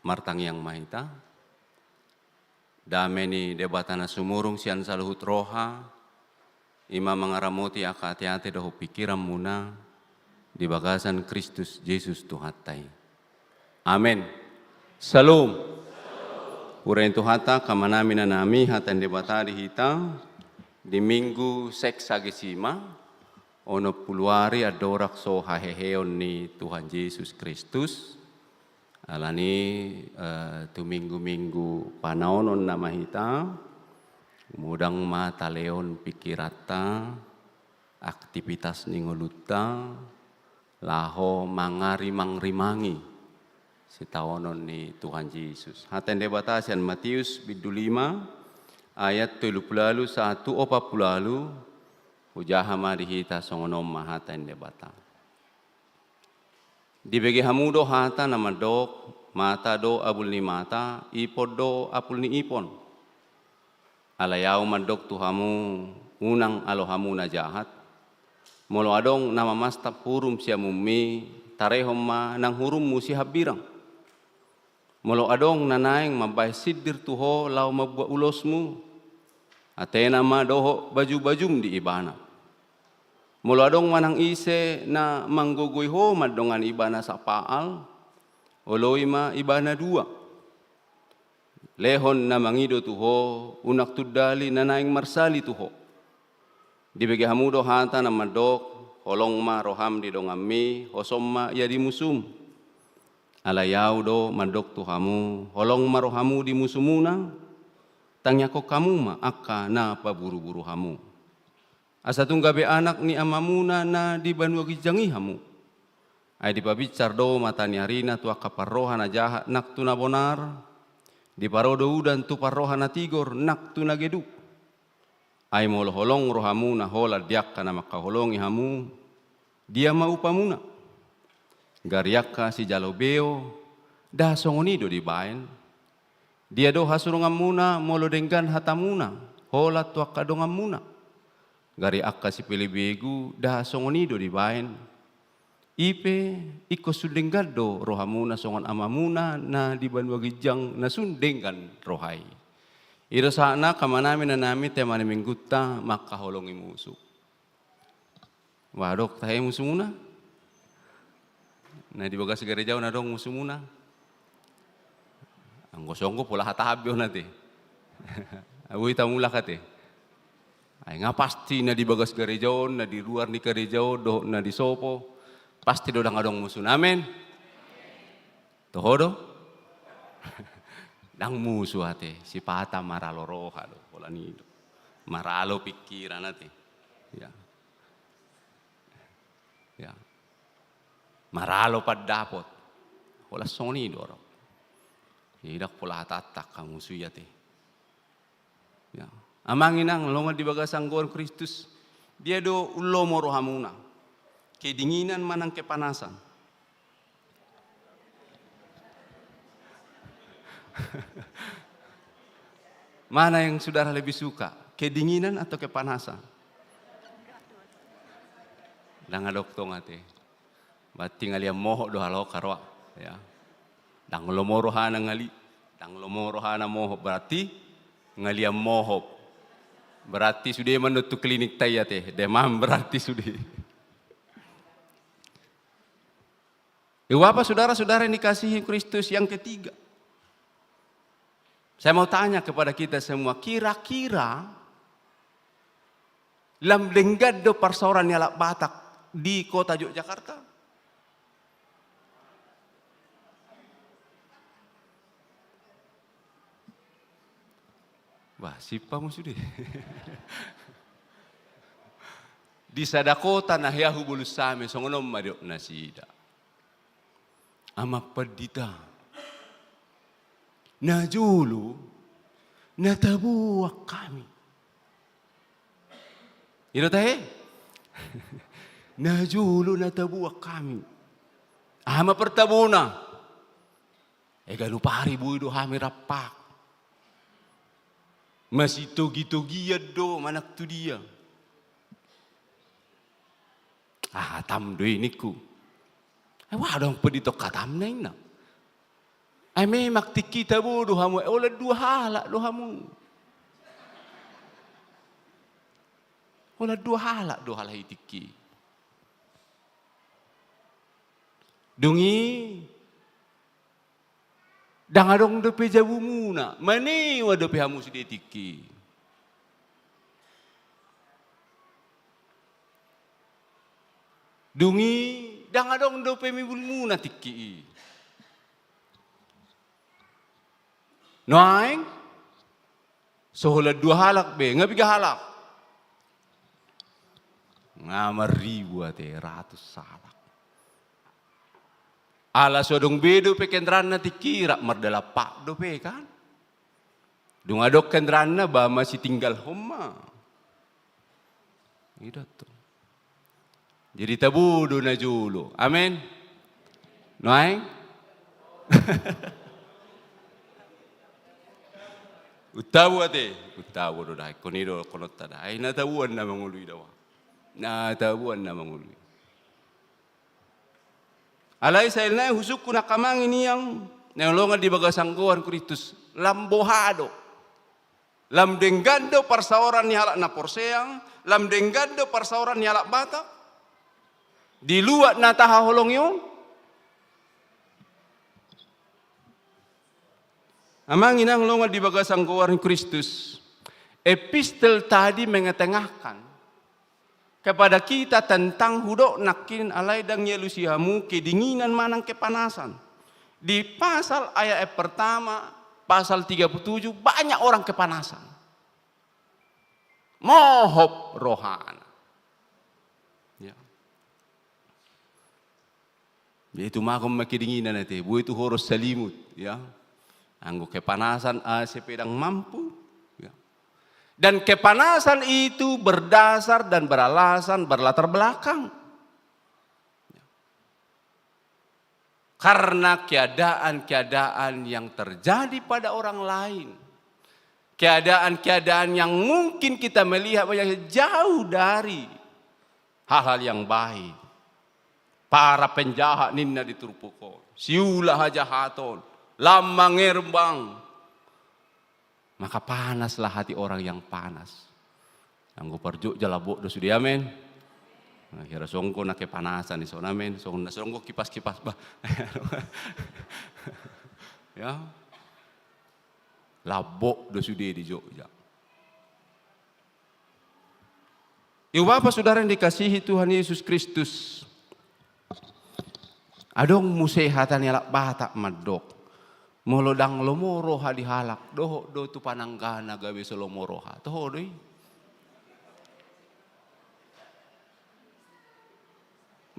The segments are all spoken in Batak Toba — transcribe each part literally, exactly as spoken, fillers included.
Martangiang ma hita. Dame ni Debata na sumurung sian saluhut roha, i ma mangaramoti angka ateate dohot pingkiranmuna di bagasan Kristus Jesus Tuhanta i. Amen. Syalom. Hurang ni Tuhanta, angka amanami, inanami, hata ni Debata di hita di Minggu Sexagesima, onom pulu ari andorang so haheheon ni Tuhan Jesus Kristus. Alani, eh, tu minggu-minggu panaonon nama hita, mudang ma talehon pingkiranta, aktivitas ni ngolunta, laho mangarimangrimangi sitaonon ni Tuhan Jesus. Hata ni Debata sian Matius bindu lima ayat tolu pulu ualu sahat tu opat pulu ualu, hujaha ma di hita songon on ma hata ni Debata. Dibege hamu do hata na mandok, mata do apul ni mata, ipon do apul ni ipon. Alai ahu mandok tu hamu, unang alo hamu na jahat. Molo adong na mamastap hurum siamunmi, tarehon ma nang hurummu sihambirang. Molo adong na naeng mambahen sindir tu ho laho mambuat ulosmu, atena ma dohot bajubajum di ibana. Molo adong manang ise na manggogoi ho mandongani ibana sapaal, oloi ma ibana dua. Lehon na mangido tu ho, unang tundali na naeng marsali tu ho. Dibege hamu do hata na mandok, holong ma roham di donganmi, hosom ma ia di musum. Alai ahu do mandok tu hamu, holong ma rohamu di musumuna, tangiangkon hamu ma angka na paburuburu hamu. Asa tung gabe anak ni Amamuna na di banua ginjang i hamu. Ai dipabinsar do mata ni arina tu angka parroha na jahat nang tu na bonar, diparo do udan tu parroha na tigor nang tu na geduk. Ai molo holong rohamuna holan di angka na mangkaholongi hamu, dia ma upamuna? Gari angka sijalo beo, ndang songon i do dibaen. Dia do hasuronganmuna molo denggan hatamuna holan tu angka donganmuna? Gari angka sipelebegu, ndang songon i do dibaen. I pe, ingkon sun denggan do rohamuna songon Amamuna na di banua ginjang na sun denggan roha i. I do sahatna, angka amanami, inanami, tema ni Minggunta, mangkaholongi musu. Bah, adong tahe musumuna? Na di bagas gareja on adong musumuna? Anggo songon i pola hata habbi on ate. Boi tamulak ate. Ai nga pasti na di bagas gareja on, na di luar ni gareja on, dohot na di sopo, pasti do ndang adong musuna. Amen. Toho do? Ndang musu ate, sipata maralo roha do, holan i do. Maralo pingkiran ate. Ya. Ya. Maralo pandapot. Holan songon i do ro. Jadi ndang pola hatanta angka musu i ate. Ya. Amang inang, longan di bagasan goar Kristus, dia do umlomo rohamuna? Kedinginan manang kepanasan? Mana yang saudara lebih suka? Kedinginan atau kepanasan? Ndang adong tong ate. Berarti ngalian mohop do halak haroa, ya. Ndang lomo rohana ngali, ndang lomo rohana mohop, berarti ngalian mohop. Berarti sude ma on tu klinikta i ate, demam berarti sude. Ibu bapak, saudara-saudara yang dikasihi Kristus, yang ketiga, saya mau tanya kepada kita semua, kira-kira lam denggan do parsaoran ni halak Batak di kota Yogyakarta? Bah, simpang ma sude. Di sada kota na hea hubolus hami, songon on ma didok nasida. Amang pandita, najolo na taboan hami. I do tahe? Najolo na taboan hami. Aha ma partabona? E, ganup ari boi do hami rampak. Masitogi-togian do manang tu dia. Ah, hatam do i ningku. Ai, wah, adong pe ditong hatamna inna. Ai memang tingki tabo do hamu, holan dua halak do hamu. Holan dua halak do halak i tingki. Dung i, ndang adong dope jabumuna, manewa dope hamu sude tingki. Dung i, ndang adong dope mibulmuna tingki i. Nuaeng, so holan dua halak be, nga piga halak? Nga marribu ate, ratus halak. Ala so adong be dope kendaraan na tingki, rap mardalan pat dope kan. Dung adong kendaraan na, ba masitinggalhon ma. I do tutu. Jadi tabo do na jolo. Amen. Nuaeng? Untabo ate, untabo do da, ingkon i do hohononta da. Ai na taboan na mangolu i da. Na taboan na mangolu i. Alai sai nai husungkun angka amang inang na hinaholongan di bagasan goar ni Kristus, lam boha do. Lam denggan do parsaoran ni halak na porsea, lam denggan do parsaoran ni halak Batak. Di luat na tahaholongi on. Amang inang hinaholongan di bagasan goar ni Kristus. Epistel tadi mengetengahkan kepada kita tentang hudok nangkin alai ndang dialusi hamu kedinginan manang kepanasan. Di pasal ayat pertama, pasal tiga puluh tujuh, banyak orang kepanasan. Mohop rohana. Ya. Jadi tumagon ma kedinginan ate, boi tu ho ro salimut, ya. Anggo kepanasan, A C pe ndang mampu, ya. Dan kepanasan itu berdasar dan beralasan, berlatar belakang. Ya. Karena keadaan-keadaan yang terjadi pada orang lain. Keadaan-keadaan yang mungkin kita melihat jauh dari hal-hal yang baik. Para penjahat ninna di turpuk on. Siula hajahaton. Lam mangerbang. Maka panaslah hati orang yang panas. Anggo par Jogja lambok do sude, amen. Nah, hira songon na kepanasan i son, amen. Songon na songon kipas-kipas bah. Ya. Lambok do sude di Jogja. Ibu bapa saudara yang dikasihi Tuhan Yesus Kristus. Adong muse hata ni halak Batak mandok. Molo ndang lomo roha di halak, dohot do tu pananggana gabe so lomo roha. Toho do i?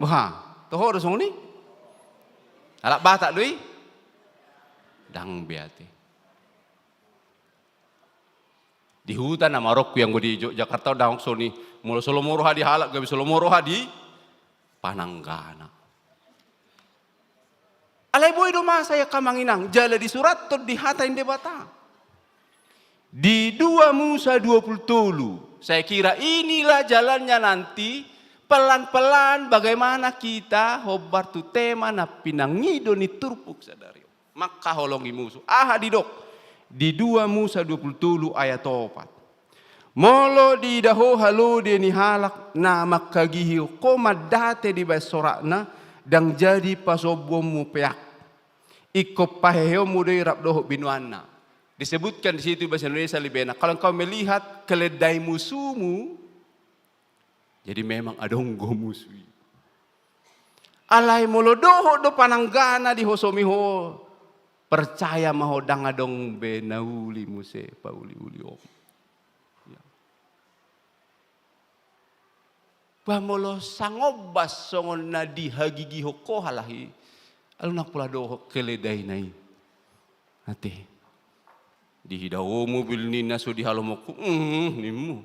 Boha, toho do songon i? Halak Batak do i? Ndang be ate. Di huta nama rohangku, anggo di Jo-, Jakarta ndang songon i, molo so lomo roha di halak, gabe so lomo roha di pananggana. Alai boi do masa i angka amang inang, jala disurathon di hata ni Debata. Di dua Musa dua puluh tolu, saya kira inilah jalannya nanti, pelan-pelan bagaimana kita hombar tu tema na pinangido ni turpuk sadari on. Mangkaholongi musu. Aha didok? Di dua Musa dua puluh tolu ayat opat. Molo diida ho halode ni halak na mangkagihi ho mandate dibahen sorakna, ndang jadi pasombuonmu peak. Ingkon paheheonmu do i rap dohot binoanna. Disebutkan di situ bahasa Indonesia lebih enak. Kalau engkau melihat keledai musumu, jadi memang adong do musu i. Alai molo dohot do pananggana dihosomi ho, percaya ma ho, ndang adong be na uli muse pauliulion. Ya. Bah molo sangombas songon na dihagigihon ho halak i, alai ndang pola dohot keledaina i. Ate. Diida ho mobil ni na so di halomonku, mm, nimmu.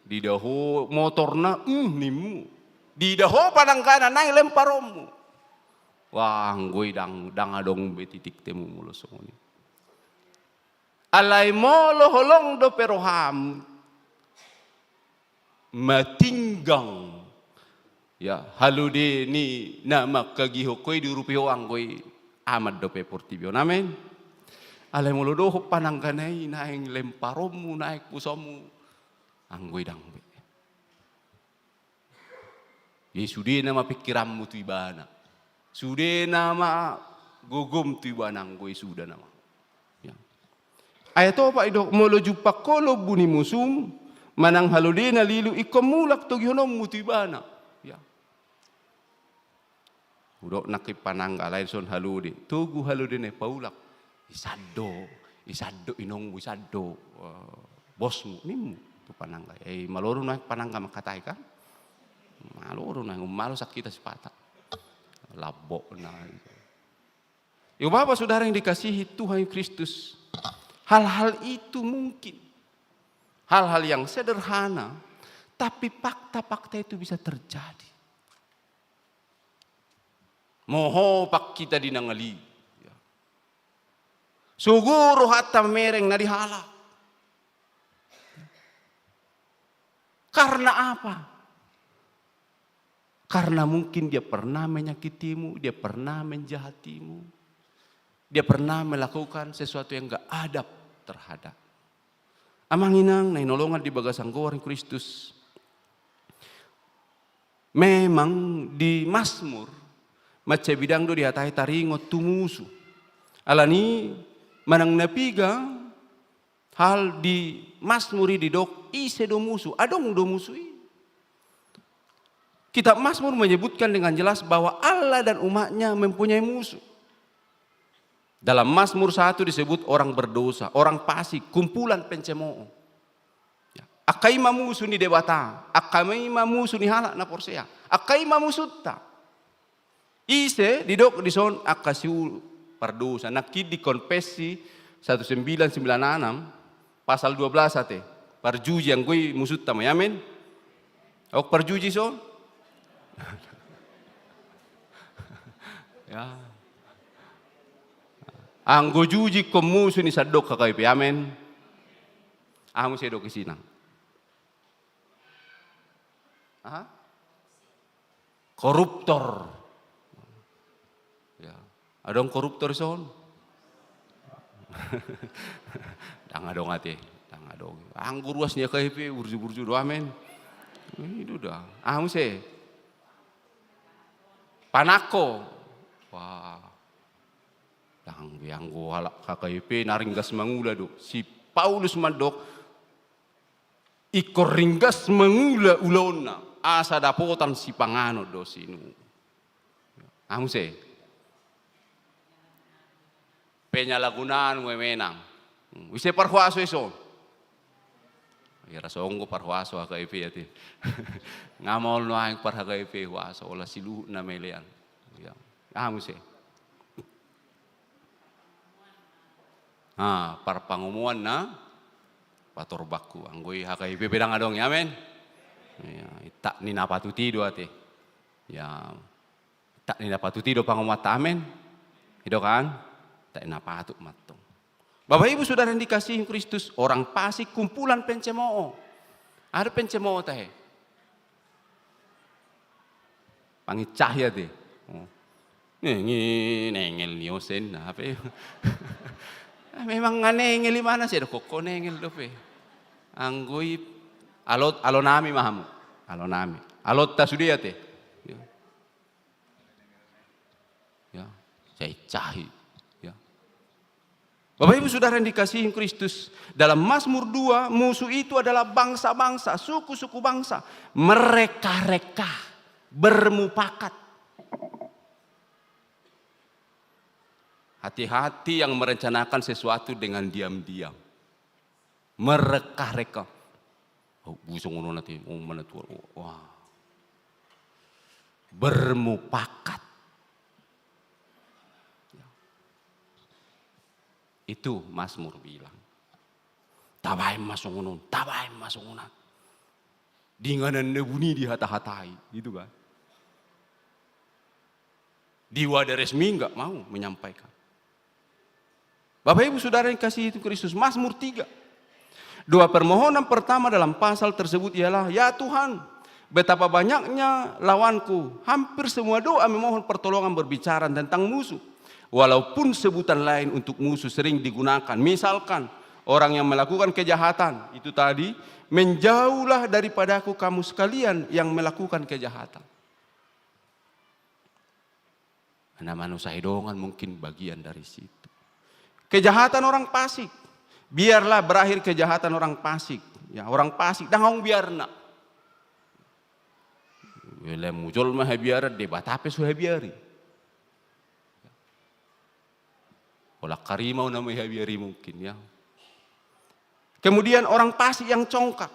Diida ho motorna, mm, nimmu. Diida ho pananggana, naeng lemparonmu. Wah, anggo i ndang, ndang adong be titik temu molo songon i. Alai molo holong dope roham, matinggang, ya, halode ni na mangkagihon ho i diurupi ho anggo i. Aman dope portibi on. Amen. Alai molo dohot pananggana i naeng lemparonmu, naeng pusaonmu, anggo i ndang be. Jadi sude nama pingkiranmu tu ibana. Sude nama gogom tu ibana, anggo i suda nama. Ya. Ayat opat didok, molo jumpang ho lombu ni musum, manang halode na lilu, ingkon mulak togihononmu tu ibana. Ya. Hudok nangkin panangga, alai dison halode. Togu halode na i paulak. Isan do, isan do inongmu, isan do, eh, bosmu, ninmu tu panangga. Eh, malo do nuaeng panangga mangkatai kan? Malo do nuaeng, ummalo sangkita sipata. Lambokna. Ibu bapak saudara yang dikasihi Tuhan Kristus, hal-hal itu mungkin hal-hal yang sederhana, tapi fakta-fakta itu bisa terjadi. Moho pangkita di na ngali. Ya. Sogo rohanta mereng na di halak. Karena apa? Karena mungkin dia pernah menyakitimu, dia pernah menjahatimu, dia pernah melakukan sesuatu yang gak adab terhadap. Amang inang na hinaholongan di bagasan goar ni Kristus. Memang di Mazmur, mansai bidang do dihatai taringot tu musu. Alani manang na piga hal di Mazmur i didok, ise do musu, adong do musu i. Kitab Mazmur menyebutkan dengan jelas bahwa Allah dan umatnya mempunyai musuh. Dalam Mazmur satu disebut orang berdosa, orang fasik, kumpulan pencemooh. Ya. Angka i ma musu ni Debata, angka i ma musu ni halak na porsea, angka i ma musunta. Ise didok dison angka siulu pardosa, nangkin di Konfesi satu sembilan sembilan enam, pasal dua belas ate. Parjuji anggo i musunta ma i, amen. Adong parjuji son? Ya. Anggo juji ingkon musu ni sandok H K I P, amen. Aha muse didok i, sinang? Aha? Koruptor. Ya. Adong koruptor son? Ndang adong ate, ndang adong. Anggo ruas ni H K I P, burju-burju do, amen. I do da. Aha muse? Panangko. Wah. Ndang be, anggo halak H K I P na ringgas mangula do. Si Paulus mandok, ingkon ringgas mangula ulaonna, asa dapotan sipanganon do sinuan. Aha muse? Penyalahgunaan wewenang. Hmm, ise parhuaso i son? Ia ra songon parhuaso H K I P ate. Nga maol nuaeng par H K I P huaso, ola si Luhut na melean. Ya. Aha muse? Ah, parpangomoan na patorbaku. Anggo i H K I P pe ndang adong i, amen. Ya, intak ni na patut i do ate. Ya, intak ni na patut i do pangomoanta, amen. I do kan? Intak ni na patut ma antong. Bapak Ibu Saudara yang dikasihi Kristus, orang fasik kumpulan pencemooh. Aha do pencemooh tahe? Pangincah i ate. Oh. Nengel, nengel ni osen, na pe. Memang nga nengel i, mana sai dohonon nengel dope. Anggo i alot, alonami ma hamu. Alonami. Alonta sude ate. Ya. Ya, sai incah i. Ya. Bapak Ibu Saudara yang dikasihi Kristus, dalam Mazmur dua, musuh itu adalah bangsa-bangsa, suku-suku bangsa, mereka-reka, bermufakat. Hati-hati yang merencanakan sesuatu dengan diam-diam. Mereka-reka. Oh, buso ngono nanti, oh, mana tuan, oh, wah. Bermufakat. Ya. Itu Mazmur bilang. Tabaen ma songon on, tabaen ma songon on. Di inganan na buni dihata-hatai, gitu kan. Di wadah resmi nggak mau menyampaikan. Bapak Ibu Saudara yang kasih itu Kristus, Mazmur tiga. Doa permohonan pertama dalam pasal tersebut ialah, "Ya Tuhan, betapa banyaknya lawanku." Hampir semua doa memohon pertolongan berbicara tentang musuh. Walaupun sebutan lain untuk musuh sering digunakan. Misalkan, orang yang melakukan kejahatan, itu tadi, "Menjauhlah daripadaku kamu sekalian yang melakukan kejahatan." Na manusai dongan mungkin bagian dari situ. Kejahatan orang fasik. Biarlah berakhir kejahatan orang fasik. Ya, orang fasik, ndang adong biarna. Lemu jolma habiaran, Debata pe so habiari. Holan harimau nama habiari mungkin, ya. Kemudian orang fasik yang congkak.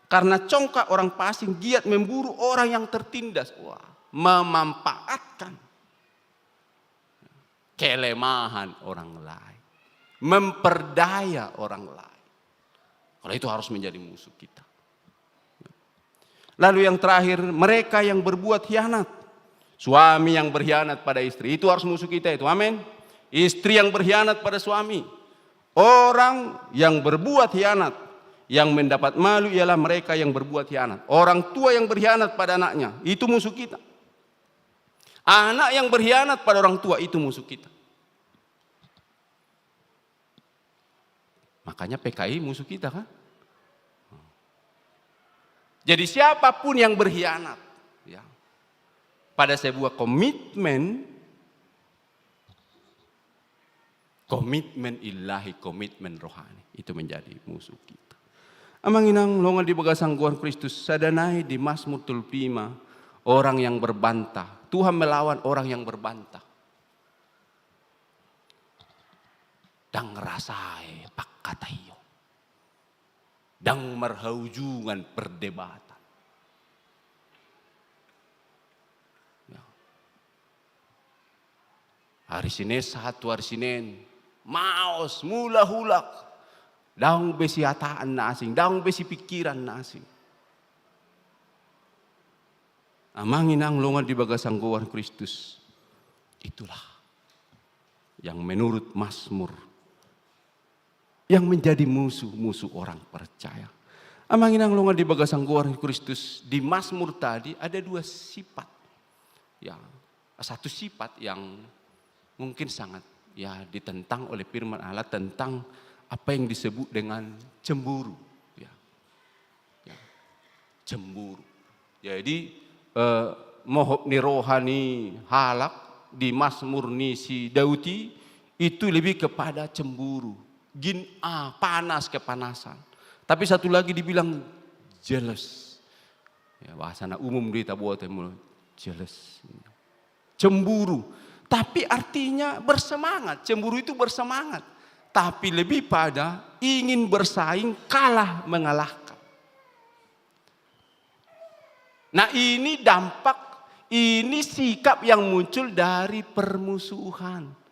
Karena congkak, orang fasik giat memburu orang yang tertindas. Wah, memanfaatkan kelemahan orang lain. Memperdaya orang lain. Kalau itu harus menjadi musuh kita. Lalu yang terakhir, mereka yang berbuat hianat. Suami yang berkhianat pada istri, itu harus musuh kita itu. Amin. Istri yang berkhianat pada suami. Orang yang berbuat hianat, yang mendapat malu ialah mereka yang berbuat hianat. Orang tua yang berkhianat pada anaknya, itu musuh kita. Anak yang berkhianat pada orang tua, itu musuh kita. Makanya P K I musuh kita, kan? Jadi siapapun yang berkhianat, ya, pada sebuah komitmen, komitmen ilahi, komitmen rohani, itu menjadi musuh kita. Amang inang, dongan di bagasan goar Kristus, sada nai di Mazmur tolu pulu lima, orang yang berbantah. Tuhan melawan orang yang berbantah. Ndang rasa i pangkataion. Ndang marhaujungan perdebatan. Ya. Hari Senin sahat tu hari Senin, maos, mulak-ulak. Ndang be sihataan na asing, ndang be sipingkiran na asing. Amang inang, dongan di bagasan goar Kristus. Itulah yang menurut Mazmur yang menjadi musuh, musuh orang percaya. Amang inang, dongan di bagasan goar Kristus, di Mazmur tadi ada dua sifat. Ya, satu sifat yang mungkin sangat, ya, ditentang oleh firman Allah tentang apa yang disebut dengan cemburu. Ya. Ya. Cemburu. Jadi, eh, mohop ni roha ni halak di Mazmur ni si Daud i, itu lebih kepada cemburu. Gin-, ah, panas, kepanasan. Tapi satu lagi dibilang jealous. Ya, bahasa na umum di tabo temo, jealous. Cemburu. Tapi artinya bersemangat. Cemburu itu bersemangat. Tapi lebih pada ingin bersaing, kalah mengalahkan. Nah, ini dampak, ini sikap yang muncul dari permusuhan.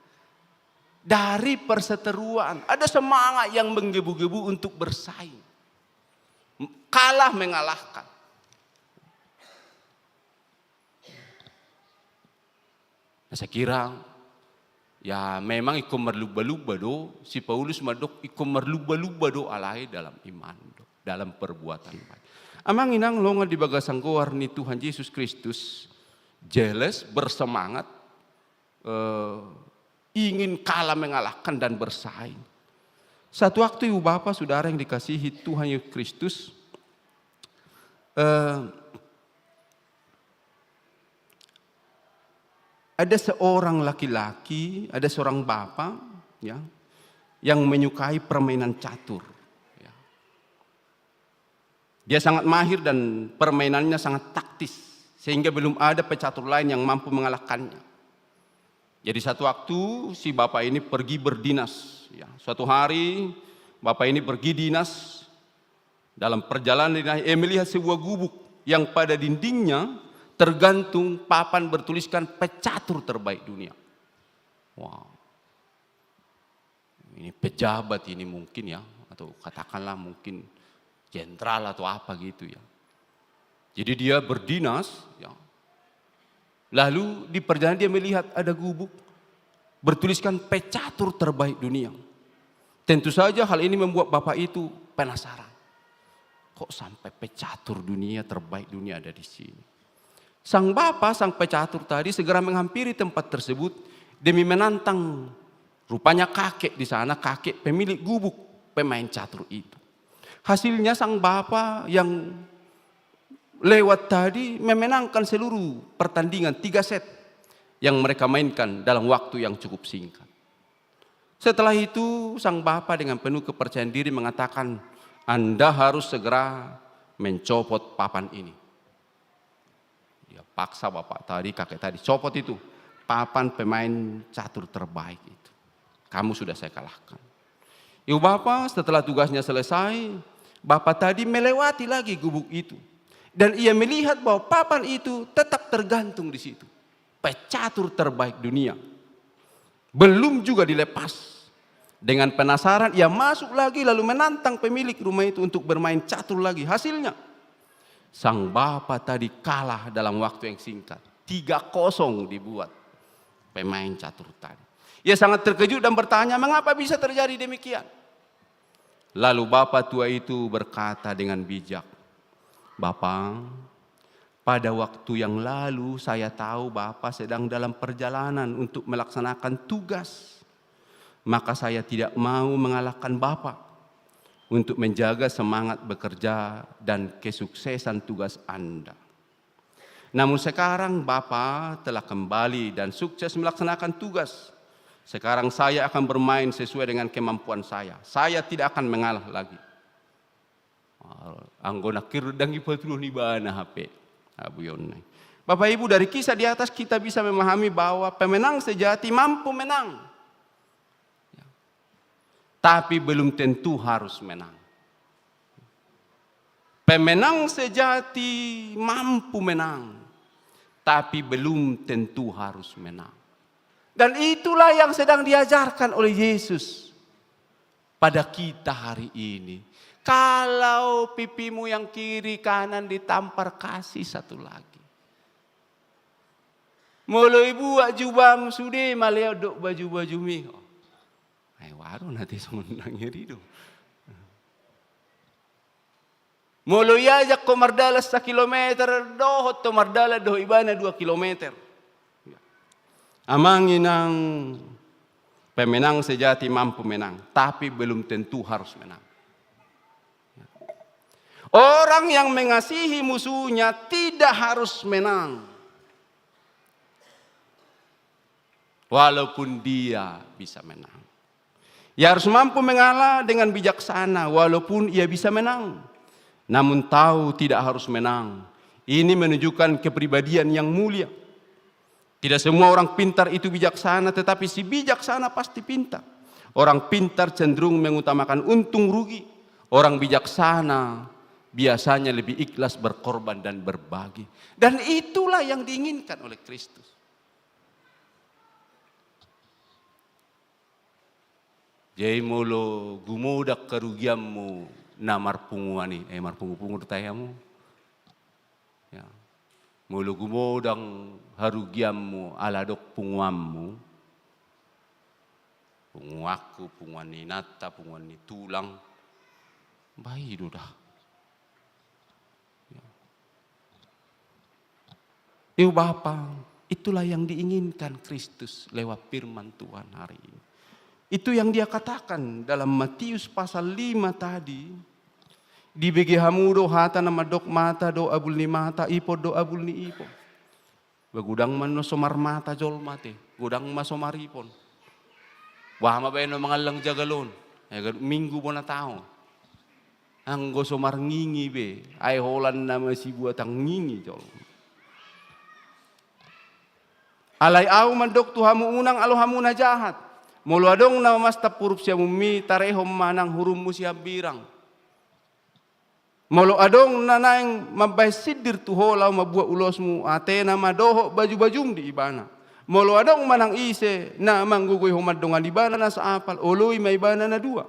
Dari perseteruan. Ada semangat yang menggebu-gebu untuk bersaing. Kalah mengalahkan. Nah, saya kira, ya, memang ingkon marlumba-lumba do, si Paulus mandok ingkon marlumba-lumba do alai dalam iman do, dalam perbuatan baik. Amang inang, dongan di bagasan goar ni Tuhan Yesus Kristus, jealous, bersemangat, eh, ingin kalah mengalahkan dan bersaing. Satu waktu, ibu bapa, saudara yang dikasihi Tuhan Yesus Kristus, eh, ada seorang laki-laki, ada seorang bapak, ya, yang menyukai permainan catur. Ya. Dia sangat mahir dan permainannya sangat taktis, sehingga belum ada pecatur lain yang mampu mengalahkannya. Jadi satu waktu si bapak ini pergi berdinas. Ya. Suatu hari bapak ini pergi dinas, dalam perjalanan ia melihat sebuah gubuk yang pada dindingnya tergantung papan bertuliskan pecatur terbaik dunia. Wow. Ini pejabat ini mungkin ya, atau katakanlah mungkin jenderal atau apa gitu ya. Jadi dia berdinas, ya. Lalu di perjalanan dia melihat ada gubuk bertuliskan pecatur terbaik dunia. Tentu saja hal ini membuat bapak itu penasaran. Kok sampai pecatur dunia terbaik dunia ada di sini? Sang bapa, sang pecatur tadi segera menghampiri tempat tersebut. demi menantang rupanya kakek di sana, kakek pemilik gubuk pemain catur itu. Hasilnya sang bapa yang lewat tadi memenangkan seluruh pertandingan tiga set yang mereka mainkan dalam waktu yang cukup singkat. Setelah itu, sang bapa dengan penuh kepercayaan diri mengatakan, "Anda harus segera mencopot papan ini." Dia paksa bapak tadi, kakek tadi, copot itu papan pemain catur terbaik itu. Kamu sudah saya kalahkan. Ibu bapa, setelah tugasnya selesai, bapa tadi melewati lagi gubuk itu. Dan ia melihat bahwa papan itu tetap tergantung di situ. Pecatur terbaik dunia. Belum juga dilepas. Dengan penasaran, ia masuk lagi lalu menantang pemilik rumah itu untuk bermain catur lagi. Hasilnya, sang bapa tadi kalah dalam waktu yang singkat. Tiga kosong dibuat pemain catur tadi. Ia sangat terkejut dan bertanya, "Mengapa bisa terjadi demikian?" Lalu bapa tua itu berkata dengan bijak, "Bapa, pada waktu yang lalu saya tahu Bapa sedang dalam perjalanan untuk melaksanakan tugas. Maka saya tidak mau mengalahkan Bapa untuk menjaga semangat bekerja dan kesuksesan tugas Anda. Namun sekarang Bapa telah kembali dan sukses melaksanakan tugas. Sekarang saya akan bermain sesuai dengan kemampuan saya. Saya tidak akan mengalah lagi." Anggo nangkin ndang ipatuduhon ibana hape abuionna i. Bapak Ibu, dari kisah di atas kita bisa memahami bahwa pemenang sejati mampu menang. Ya. Tapi belum tentu harus menang. Pemenang sejati mampu menang, tapi belum tentu harus menang. Dan itulah yang sedang diajarkan oleh Yesus pada kita hari ini. Kalau pipimu yang kiri kanan ditampar, kasih satu lagi. Molo ibuat jubam sude maleot dohot baju-bajumi. Ai waro na te songon nangkin i do. Molo iajak ho mardalan sakilometer, dohot ho mardalan dohot ibana dua kilometer. Amang inang, pemenang sejati mampu menang, tapi belum tentu harus menang. Orang yang mengasihi musuhnya tidak harus menang, walaupun dia bisa menang. Ia harus mampu mengalah dengan bijaksana, walaupun ia bisa menang. Namun tahu tidak harus menang. Ini menunjukkan kepribadian yang mulia. Tidak semua orang pintar itu bijaksana, tetapi si bijaksana pasti pintar. Orang pintar cenderung mengutamakan untung rugi. Orang bijaksana biasanya lebih ikhlas berkorban dan berbagi. Dan itulah yang diinginkan oleh Kristus. Jadi molo gumodang harugianmu na marpunguan i, eh, marpungu-pungu do tahe hamu. Ya. Molo gumodang harugianmu ala adong punguanmu, punguanku, punguan ni inanta, punguan ni tulang, bah i do da. Ya. Ibu Bapa, itulah yang diinginkan Kristus lewat firman Tuhan hari ini. Itu yang Dia katakan dalam Matius pasal lima tadi, dibege hamu do hata na mandok mata do abul ni mata, ipon do abul ni ipon. Ba godang ma annon so marmata jolma te, godang ma so maripon. Bah ma baen on mangallang jagal on, ai ganup minggu bona taon. Anggo so marngingi be, ai holan na masibuatan ngingi jolma. Alai Ahu mandok tu hamu, unang alo hamu na jahat. Molo adong na mamasta hurup siamunmi, tarehon ma nang hurummu sihambirang. Molo adong na naeng mambahen sindir tu ho laho mambuat ulosmu, atena ma dohot bajubajum di ibana. Molo adong manang ise na manggogoi ho mandongan ibana na saapal, oloi ma ibana na dua.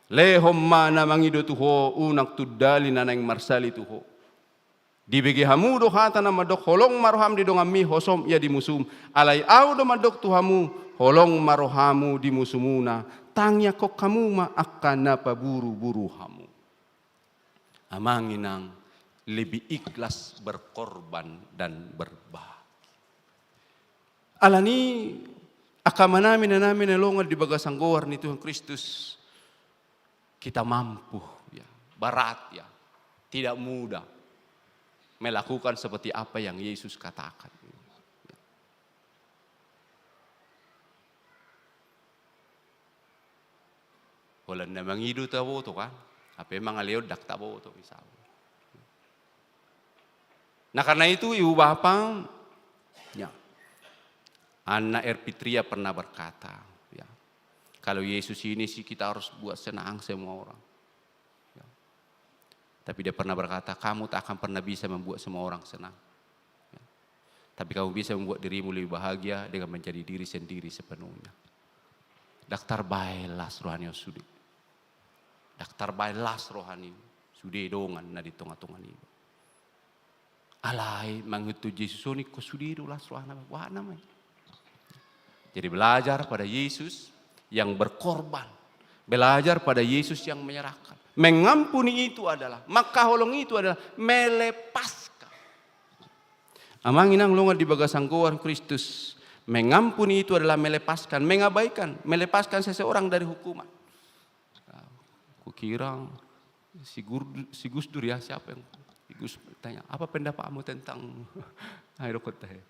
Lehon ma na mangido tu ho, unang tundali na naeng marsali tu ho. Dibege hamu do hata na mandok, holong ma roham di donganmi, hosom ia di musum. Alai Ahu do mandok tu hamu, holong ma rohamu di musumuna, tangiangkon hamu ma angka na paburuburu hamu. Amang inang, lebih ikhlas berkorban dan berbagi. Alani Angka amanami, inanami na longan di bagasan goar ni Tuhan Kristus, kita mampu, ya, berat, ya, tidak mudah melakukan seperti apa yang Yesus katakan. Holan na mangido taboto kan, hape mangalehon ndang taboto misalna. Nah, karena itu, Ibu Bapa, ya, Anna Erpitria pernah berkata, ya, kalau Yesus ini sih kita harus buat senang semua orang. Ya. Tapi dia pernah berkata, "Kamu tak akan pernah bisa membuat semua orang senang. Ya. Tapi kamu bisa membuat dirimu lebih bahagia dengan menjadi diri sendiri sepenuhnya." Ndang tarbaen las rohani on sude. Ndang tarbaen las rohani sude dongan na di tonga-tonga niba. Alai mangihuthon Jesus on ingkon sude do las rohana, wahana ma i. Jadi belajar pada Yesus yang berkorban. Belajar pada Yesus yang menyerahkan. Mengampuni itu adalah, mangkaholongi itu adalah melepaskan. Amang inang longan di bagasan goar Kristus, mengampuni itu adalah melepaskan, mengabaikan, melepaskan seseorang dari hukuman. Kukira si Gur-, si Gus Dur ya, siapa yang, si Gus tanya, "Apa pendapatmu tentang," ayo dokon tahe,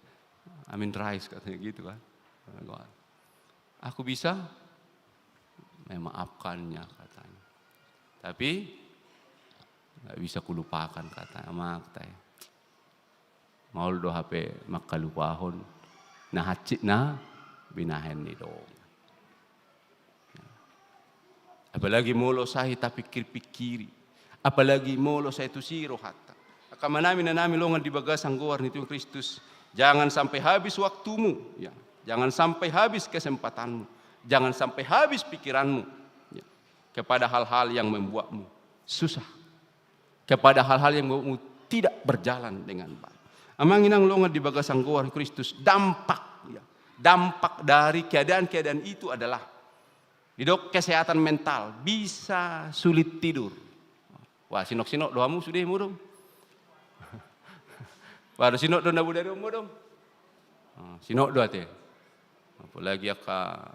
"Amin Rais," katanya gitu kan. "Aku bisa memaafkannya," katanya. "Tapi nggak bisa kulupakan," katanya. Mak tahe. Maol do hape mangkalupahon na hansit na binahen ni dongan. Apalagi molo sai tapikir-pikiri. Apalagi molo sai tusi rohanta. Angka amanami, inanami longan di bagasan goar ni Tuhan Kristus. Jangan sampai habis waktumu, ya. Jangan sampai habis kesempatanmu. Jangan sampai habis pikiranmu, ya, kepada hal-hal yang membuatmu susah, kepada hal-hal yang membuatmu tidak berjalan dengan baik. Amang inang longan di bagasan goar Kristus, dampak, ya, dampak dari keadaan-keadaan itu adalah didok kesehatan mental, bisa sulit tidur. Wah, sinok-sinok do hamu sude modom. Wah, do sinok do na bodari on modom. Ah, sinok do ate. Apalagi angka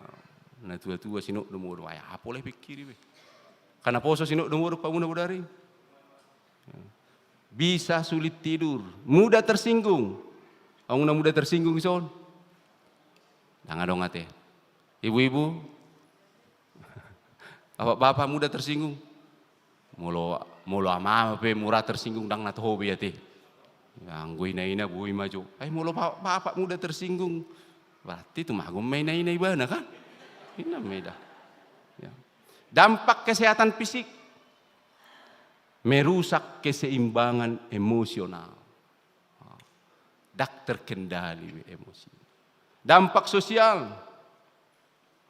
na tua-tua sinok do modom. Ai, apa lae pikiri be. Angka na poso sinok do modom hamu na bodari. Bisa sulit tidur, mudah tersinggung. Hamu na mudah tersinggung dison? Ndang adong ate. Ibu-ibu, bapak-bapak mudah tersinggung. Molo, molo ama-ama pe mura tersinggung, ndang na toho be ate. Ya, anggo ina-ina boi ma jo. Ai molo ba-, bapak mudah tersinggung, berarti tumagon ma ina-ina ibana kan? Ina ma ida. Ya. Dampak kesehatan fisik, merusak keseimbangan emosional. Ndang terkendali be emosi. Dampak sosial,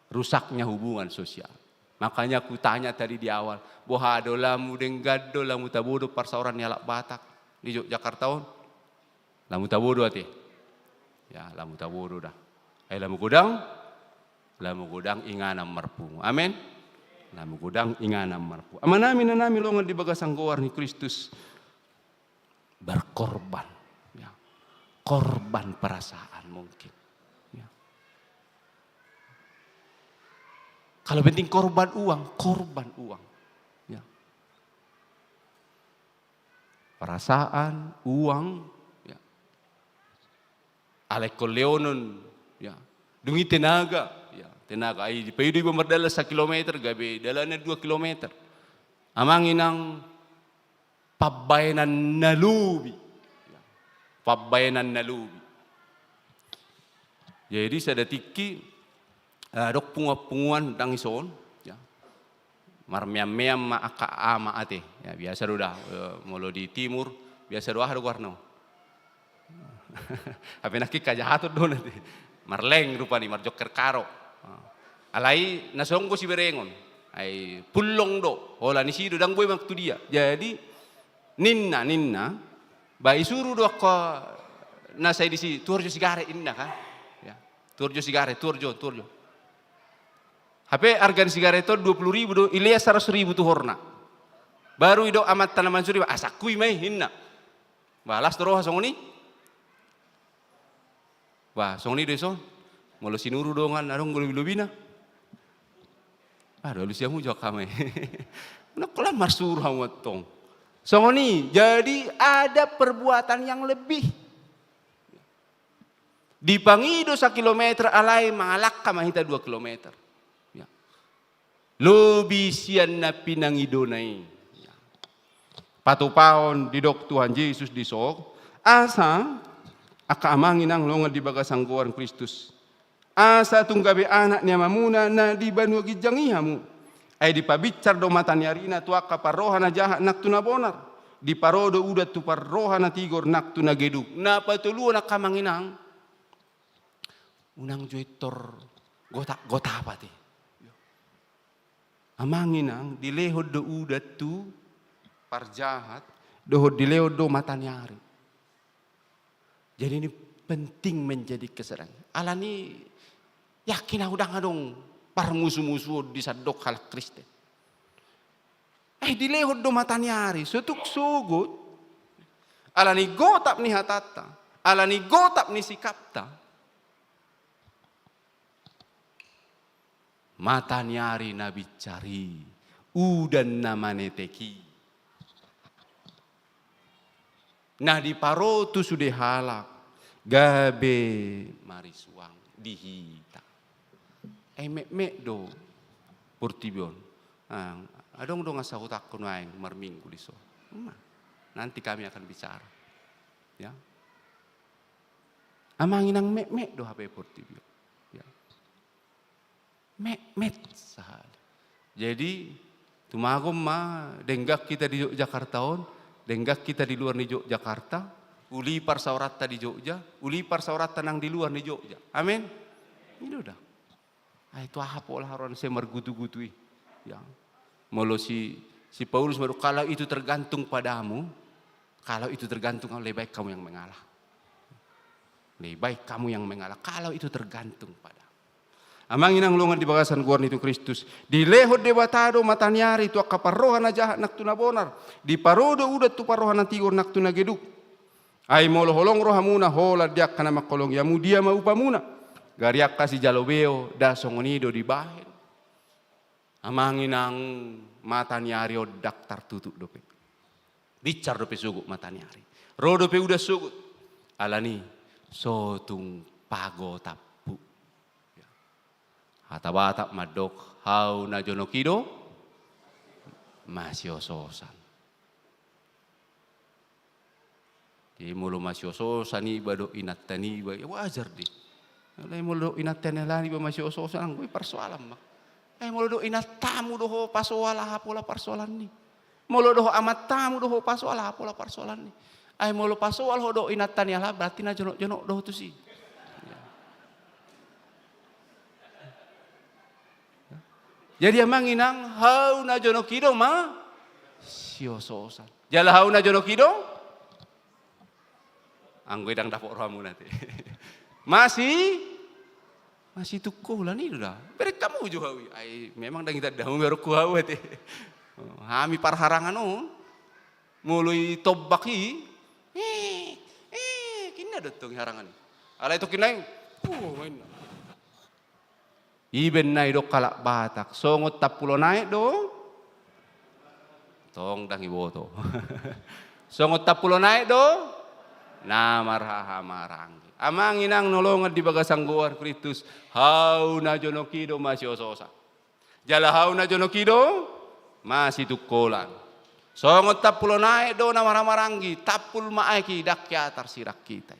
rusaknya hubungan sosial. Makanya kutanya tadi di awal, boha do, lamu denggan do, lamu tabo do parsaoran ni halak Batak di Jogjakarta on? Lamu tabo do ate? Ya, lamu tabo do da. Ai lamu godang, lamu godang inganan marpungu. Amen. Lamu godang inganan marpungu. Amanami, inanami longan di bagasan goar ni Kristus, berkorban, ya. Korban perasaan mungkin. Ya. Kalau penting korban uang, korban uang. Ya. Perasaan, uang, ya. Alai ingkon lehonon, ya. Dung i tenaga, ya. Tenaga, ai dipaida iba mardalan sakilometer, gabe dalanna dua kilometer. Amang inang, pambaenan na lobi. Ya. Pambaenan na lobi. Jadi sada tingki, eh, adong punguan-punguan ndang dison, ya. Marmeam-meam ma angka ama ate. Ya, biasa do da, eh, molo di timur, biasa do aha do goarna. Hape nangkin hajahaton do nanti. Marleng rupani, marjokker karo. Alai na songgop siberengon. Ai pullong do, holan disi do, ndang boi manang tu dia. Jadi, ninna, ninna, ba isuru do angka na sai disi, tu orjo sigaret ninna kan. Ya. Tu orjo sigaret, tu orjo, tu orjo. Hape arga ni sigaret on dua puluh ribu do, ilehon saratus ribu tuhorna. Baru idok amanta na mansuri, "Ba, asa hui ma i," ninna. Ba, las do roha songon i. Ba, songon i do dison. Molo sinuru dongan adong lobi-lobina. Aduh, alusi hamu jo angka amang. Nangkola marsuru hamu antong. Songon i, jadi ada perbuatan yang lebih. Dipangido sakilometer alai mangalangka ma hita dua kilometer. Ya. Lobi sian na pinangidona i. Ya. Patupaon didok Tuhan Jesus di son, asa angka amang inang longan di bagasan goar ni Kristus. Asa tung gabe anak ni Amamuna na di banua ginjang i hamu. Ai dipabinsar do mata ni arina tu angka parroha na jahat nang tu na bonar. Diparo do udan tu parroha na tigor nang tu na geduk. Na patoluhon angka amang inang. Unang jo intor gotap-gotap ate. Amang inang, dilehon do udan tu parjahat, dohot dilehon do mata ni ari. Jadi ini penting menjadi kesadaran. Alani yakin ahu ndang adong parmusu-musuon di sandok halak Kristen. Eh, dilehon do mata ni ari, so tung sogot. Alani gotap ni hatanta, alani gotap ni sikapta. Mata ni ari na binsar i, udan na manetek i. Na diparo tu sude halak, gabe marisuang di hita. Ai metmet do portibi on. Ah, adong do nga sahutangku nuaeng marminggu di son. Ima, nanti kami akan bicara. Ya. Amang inang, metmet do hape portibi on. Ya. Metmet sahali. Jadi, tumagon ma denggan hita di Jogjakarta on, denggan hita di luar ni Jogjakarta, uli parsaoranta di Jogja, uli parsaoranta nang di luar ni Jogja. Amin. I do da. Ai tu aha pola haroan sai margutu-gutu i. Ya. Molo si, si Paulus mandok, kalau itu tergantung padamu, kalau itu tergantung, lebih baik kamu yang mengalah. Lebih baik kamu yang mengalah kalau itu tergantung padamu. Amang inang longan di bagasan goar ni Tuhan Kristus. Dilehon Debata do mata ni ari tu angka parroha na jahat nang tu na bonar. Diparo do udan tu parroha na tigor nang tu na geduk. Ai molo holong rohamuna holan di angka na mangholongi hamu, dia ma upamuna? Gari angka sijalo beo, nda songon i do dibahen. Amang inang, mata ni ari on ndang tartutup dope. Binsar dope sogot mata ni ari. Ro dope udan sogot. Alani, so tung pagotaphu. Ya. Hata Batak mandok, hau na jonok i do masios-osan. Jadi molo masios-osan iba dohot inanta niba, ya wajar do i. Alai molo dohot inanta ni halak niba masios-osan, anggo i parsoalan ma. Ai molo dohot inantamu do ho pasoal, aha pola parsoalan ni? Molo dohot amantamu do ho pasoal, aha pola parsoalan ni? Ai molo pasoal ho dohot inanta ni halak, berarti na jonok-jonok do ho tusi. Jadi amang inang, hau na jonok i do masios-osan. Jala hau na jonok i do? Anggo i ndang dapot rohamuna ate. Masi, masitungkolan i do da. Bereng hamu jo hau i. Ai memang ndang itanda hamu berengku hau ate. Hami parharangan on. Molo i tombak i. Eh, eh, inna do tong i harangan i. Alai tong inna i. Uh, main. Ibaen na didok halak Batak, songon tampulon aek do? Tong ndang iboto. Songon tampulon aek do? Na marhahamaranggi. Amang inang na longan di bagasan goar Kristus, hau na jonok i do masios-osan. Jala hau na jonok i do masitungkolan. Songon tampulon aek do na marhahamaranggi, tampul ma aek i, ndang hea tarsirang hita.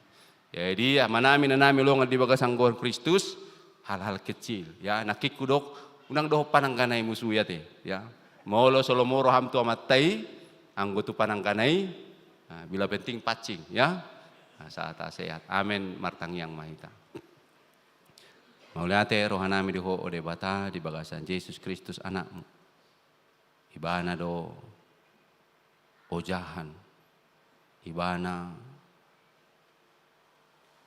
Jadi, amanami, inanami, longan di bagasan goar Kristus, hal-hal kecil, ya, nangkin hudok, unang dohot panangganai musu i ate, ya. Molo so lomo roham tu amanta i, anggo tu panangganai, nah, bila penting pancing, ya. Nah, saat sehat. Amen, martangiang ma hita. Mauliate rohanami di Ho, o Debata, di bagasan Jesus Kristus, Anakmu. Ibana do ojahan, ibana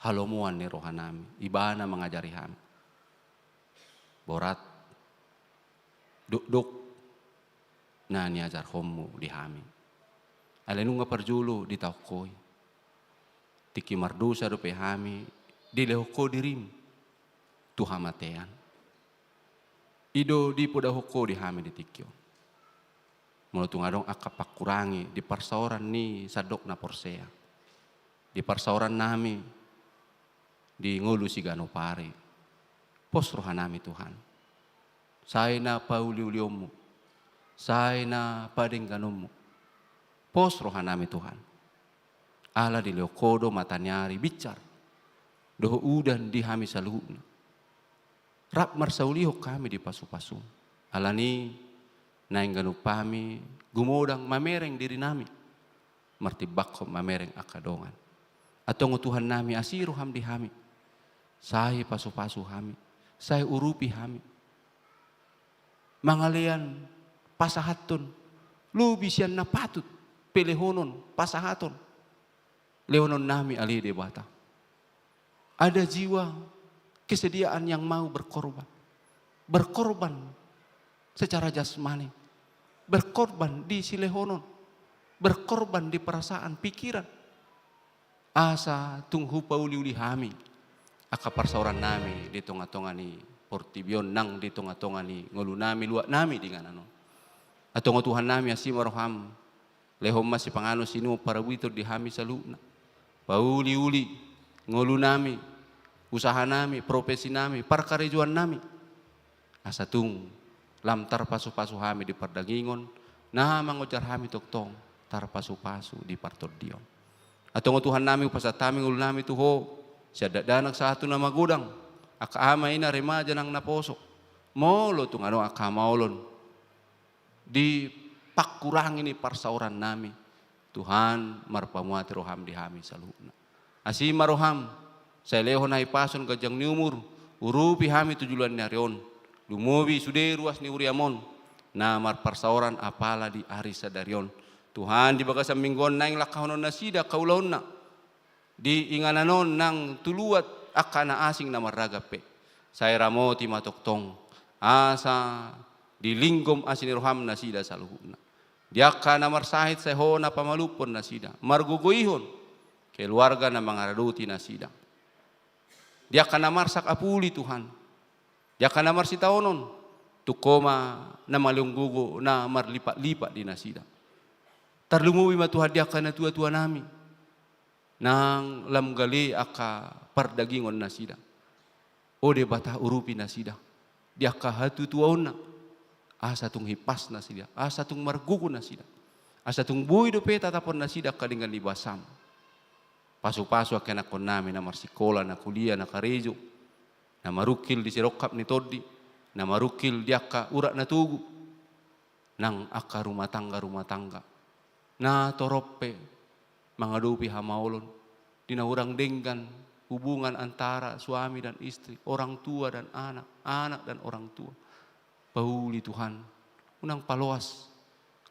halomoan ni rohanami, ibana mangajari hami. Borat dokdok na niajarhonmu di hami. Alai nunga parjolo ditaon Ho i. Tingki mardosa dope hami, dilehon Ho dirim. tu hamatean. I do dipodahon Ho di hami di tingki on. Molo tung adong angka pangkurangi di parsaoran ni sandok na porsea, di parsaoran nami di ngolu siganup ari, pos roha nami Tuhan. Sai na pauliulionmu, sai na padengganonmu. Pos roha nami Tuhan. Ala dilehon Ho do mata ni ari binsar dohot udan di hami saluhutna. Rap marsaulihon hami di pasupasu. Alani naeng ganup hami gumodang mamereng diri nami, martimbangkon mamereng angka dongan. Antong Tuhan nami, asi roham di hami. Sai pasupasu hami, sai urupi hami. Mangalean pasahathon, lobi sian na patut pe lehonon pasahaton, lehonon nami ale Debata. Ada jiwa kesediaan yang mau berkorban. Berkorban secara jasmani. Berkorban di silehonon. Berkorban di perasaan, pikiran. Asa tung hupauliuli hami angka parsaoran nami di tongatonga ni portibi on nang di tongatonga ni ngolu nami, luat nami di inganan on. Antong Tuhan nami, asi ma roham. Lehon ma sipanganon, siinumon, parabuiton di hami saluhutna. Pauliuli ngolu nami, usaha nami, profesi nami, parkarejoan nami. Asa tung lam tarpasupasu hami di pardagingon, na mangojar hami tongtong tarpasupasu di partondion. Antong Tuhan nami, hupasahat hami ngolu nami tu Ho, sian dakdanak sahat tu na magodang, angka ama ina remaja nang naposo. Molo tung adong angka hamaolon di pangkurangi ni parsaoran nami, Tuhan, marpamuati roham di hami saluhutna. Asi ma roham, sai lehon hahipason, ganjang ni umur, urupi hami tu joloan ni ari on, lumobi sude ruas ni huriam on na marparsaoran apala di ari sadari on. Tuhan, di bagasan minggu on naeng langkahonon nasida angka ulaonna di inganan on nang tu luat angka na asing na marragam pe. Sai ramoti ma tongtong, asa dilinggom asi ni roham nasida saluhutna. Di angka na marsahit, sai Ho na pamalumhon nasida, margogoihon keluarga na mangaradoti nasida. Di angka na marsak apuli, Tuhan, di angka na marsitaonon, tung Ho ma na maleon gogo na marlipatlipat di nasida. Tarlumobi ma Tuhan di angka natuatua nami, nang lam gale angka pardagingon nasida. O Debata, urupi nasida di angka hatutuaonna, asa tung hipas nasida, asa tung margogo nasida, asa tung boi dope tatapon nasida angka denggan ni basam. Pasupasu angka ianakkon nami na marsikola, na kuliah, na karejo, na marungkil di sirongkap ni tondi, na marungkil di angka urat na togu, nang angka rumah tangga-rumah tangga na torop pe mangadopi hamaolon, di na hurang denggan hubungan antara suami dan istri, orang tua dan anak, anak dan orang tua. Pauli Tuhan, unang paloas,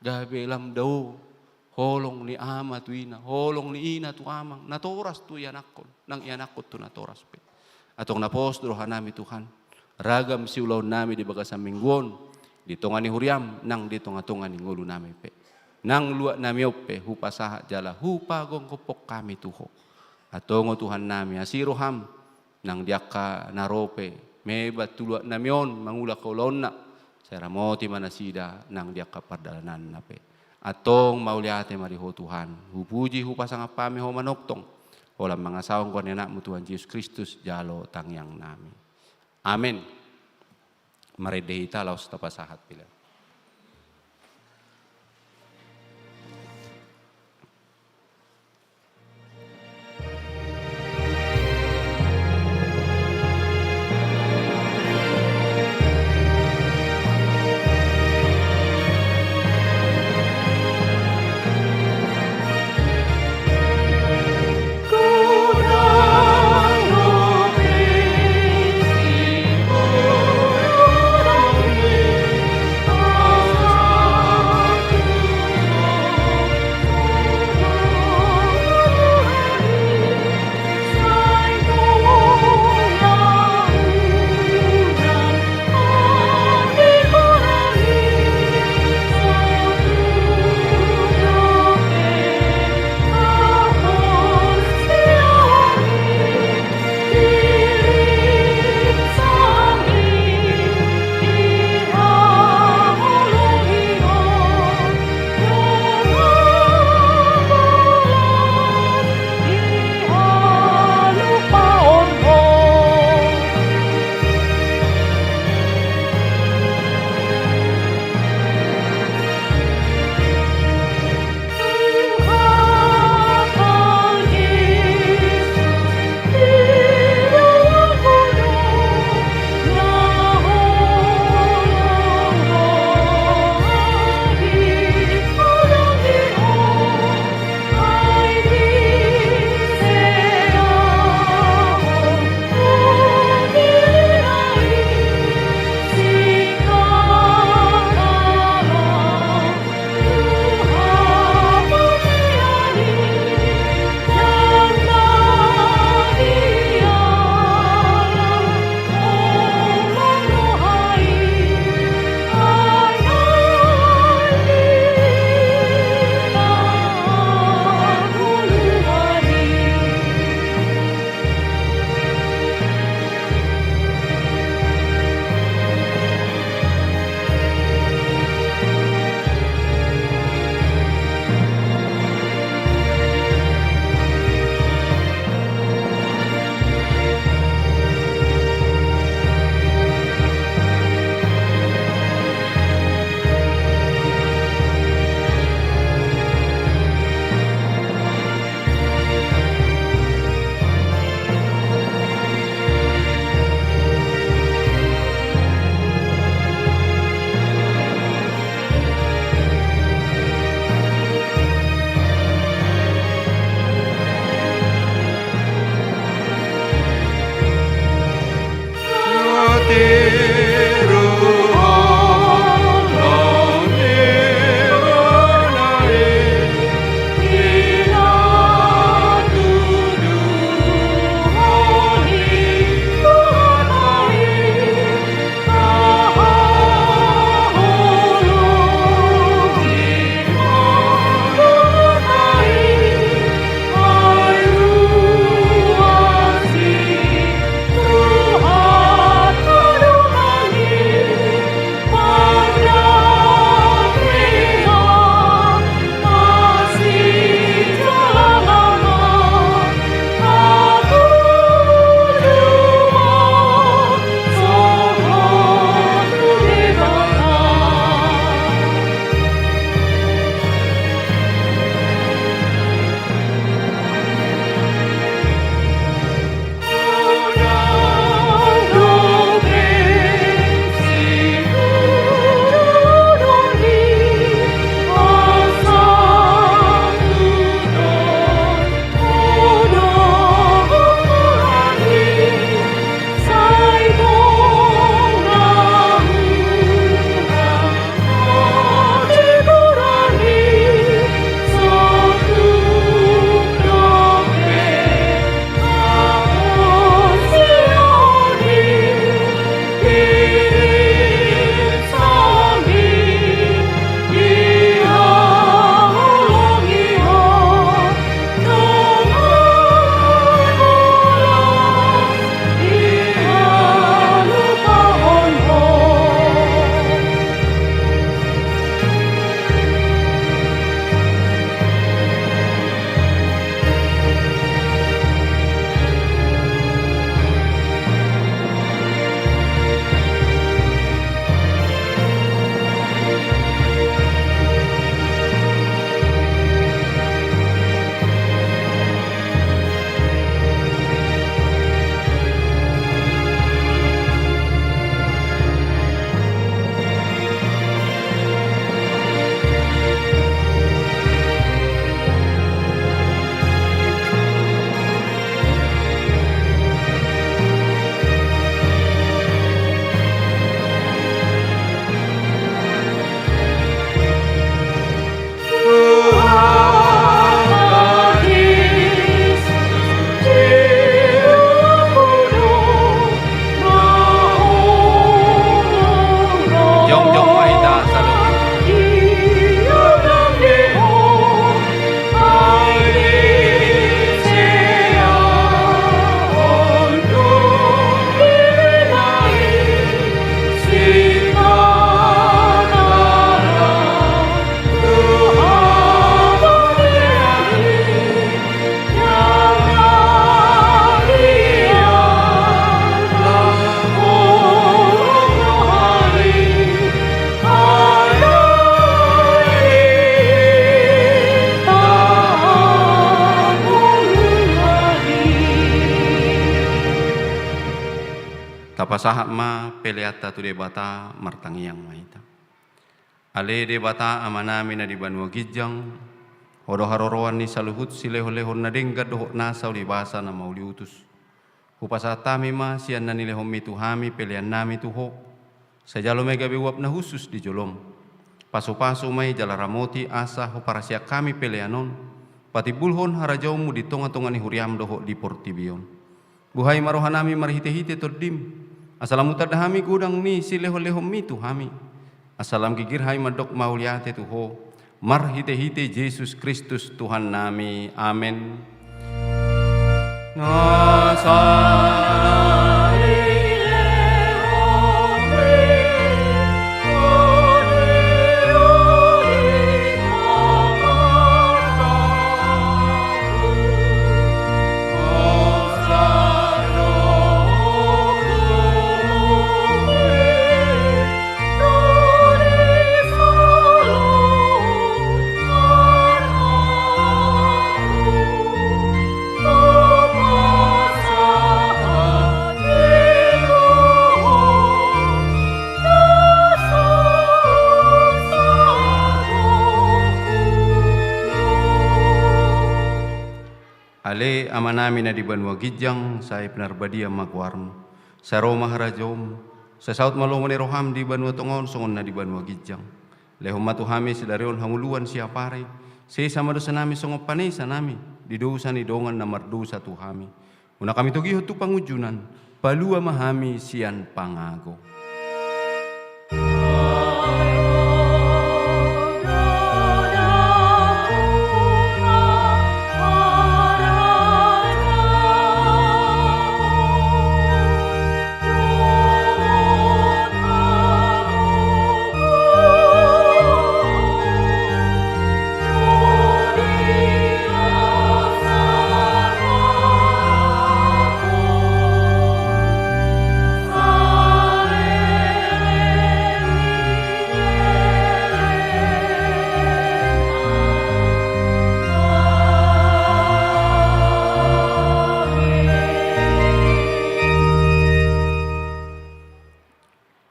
gabe lam dao holong ni ama tu ina, holong ni ina tu amang, natoras tu ianakkon, nang ianakkon tu natoras pe. Antong na pos do roha nami Tuhan, ragam siulaon nami di bagasan minggu on, di tonga ni huriam, nang di tongatonga ni ngolu nami pe. Nang luat nami on pe hupasahat jala hupagomgophon hami tu Ho. Antong Tuhan nami, asi roham, nang di angka na ro pe mebat tu luat nami on mangula angka ulaonna, sai ramoti ma nasida nang di angka pardalananna pe. Antong mauliate ma di Ho Tuhan, hupuji hupasangap hami Ho manongtong, holan mangasahon goar ni Anakmu Tuhan Jesus Kristus jalo tangiang nami. Amen. Marende hita laos tapasahat pelean. Sahat ma peleanta tu Debata, martangiang ma hita. Ale Debata Amanami na di banua ginjang, Ho do haroroan ni saluhut silehonlehon na denggan dohot nasa ulibasa na mauliutus. Hupasahat hami ma sian na nilehonMi tu hami peleannami tu Ho. Sai jalo ma i gabe uap na hushus di joloM. Pasupasu ma i jala ramoti asa huparasiak hami pelean on patimbulhon harajaonMu di tongatonga ni huriaM dohot di portibi on. Buhai ma rohanami marhitehite TondiM, asa lam hutanda hami godang ni silehonlehonMi tu hami, asa lam gigir hami mandok mauliate tu Ho, marhitehite Jesus Kristus Tuhannami. Amen. Ale Amanami na di banua ginjang, sai pinarbadia ma goarMu. Sai ro ma harajaonMu. Sai saut ma lomo ni rohaM di banua tonga on songon na di banua ginjang. Lehon ma tu hami sadari on hangoluan siapari. Sesa ma dosanami songon panesanami di dosa ni dongan na mardosa tu hami. Unang hami togihon tu pangunjunan, palua ma hami sian pangago.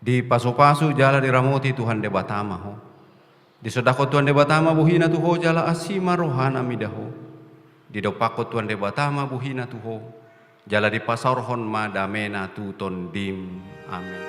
Dipasupasu jala diramoti Tuhan Debata ma ho. Disondangkon Tuhan Debata ma bohiNa tu ho jala asi ma rohaNa mida ho. Didompakkon Tuhan Debata ma bohiNa tu ho, jala dipasaorhon ma dameNa tu tondim. Amen.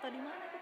Di mana